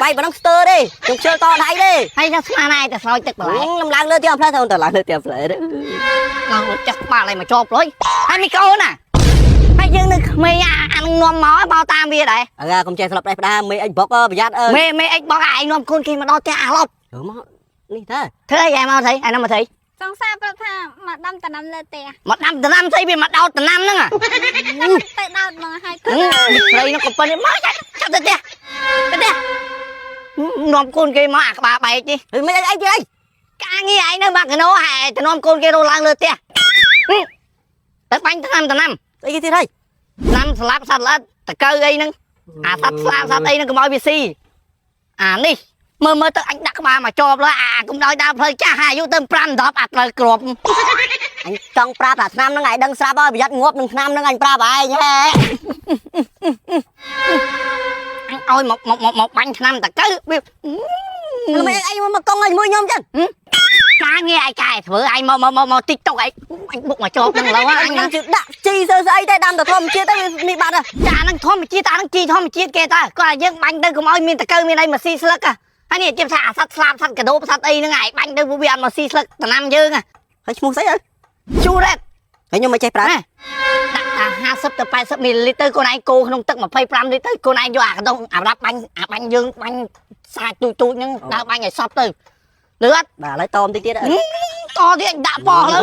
បាយប៉ុណ្ណឹងស្ទើរទេខ្ញុំខ្ជិលតដៃទេ ហើយថាស្មានឯងតែស្រោចទឹកបន្លែ ខ្ញុំឡើងលើទៀតផ្លែទៅឡើងលើទៀតផ្លែទៅ ឡើងចាស់ក្បាលឯងមកជាប់លុយហើយមីកូនណាហើយយើងនៅក្មេងអាអានឹងនាំមកមកតាមវាដែរ អើកុំចេះស្លាប់ផ្ដេសផ្ដាមេអិចបុកប្រយ័ត្នអើ មេមេអិចបងឯងនាំកូនគេមកដល់ផ្ទះអាឡប់ មកនេះតា ធ្វើអីឯងមកស្អីឯងនាំមកស្អី សង្សារប្រាប់ថាមកដាំតំណាំលើផ្ទះ មកដាំដំណាំស្អីវាមកដោតដំណាំហ្នឹង ទៅដោតមកឲ្យ ស្រីនោះក៏ប៉ុណ្ណេះមកចាប់ទៅផ្ទះទៅផ្ទះនាំកូនគេមកអាក្បាលបែកនេះ ហើយមិនអីទៀតអី ការងារឯងនៅបាក់កណោហើយទៅនាំកូនគេរស់ឡើងលើផ្ទះទៅបាញ់ថ្នាំដំណាំ ស្អីគេទៀតហើយ ថ្នាំស្លាប់សត្វល្អិតតកៅអីហ្នឹងអាសត្វស្លាបសត្វអីហ្នឹងកុំឲ្យវាស៊ីអានេះមើលមើលទៅអញដាក់ក្បាលមកជាប់លើអាកុំឲ្យដើរផ្លូវចាស់ហើយអាយុទៅ5 10អាត្រូវគ្រាប់ អញចង់ប្រាប់ថាឆ្នាំហ្នឹងឯងដឹងស្រាប់ហើយប្រយ័ត្នងាប់នឹងឆ្នាំហ្នឹងអញប្រាប់ឯងហេ អញឲ្យមកមកមកមកបាញ់ថ្នាំតកៅវា មិនអីមកកងឲ្យជាមួយខ្ញុំចឹង ការងារឯងកែធ្វើឯងមកមកមកមកតិចតុកឯងអញបុកមកជាប់ហ្នឹងឥឡូវអញ អញនឹងជិះដាក់ជីសើស្អីទេដាំតែធម្មជាតិទៅវានេះបាត់ហើយ ចាហ្នឹងធម្មជាតិអាហ្នឹងជីធម្មជាតិគេតើគាត់ឲ្យយើងបាញ់ទៅកុំឲ្យមានតកៅមានអីមកស៊ីស្លឹកហើយនេះជិះថាអាសត្វស្លាបសត្វកដោបសត្វអីហ្នឹងឯងបាញ់ទៅវាអត់មកស៊ីស្លឹកដំណាំយើង ហើយឈ្មោះស្អីអើ ជូរ៉េត ហើយខ្ញុំមិនចេះប្រើ ដាក់តា50ទៅ80មីលីលីត្រទៅកូនឯងគោក្នុងទឹក25លីត្រទៅកូនឯងយកអាកដុងអារាប់បាញ់អាបាញ់យើងបាញ់សាច់ទូចទូចហ្នឹងដើរបាញ់ឲ្យសប់ទៅលឺអត់ បាទឥឡូវតមតិចទៀត តទៀតដាក់ប៉ោះលើ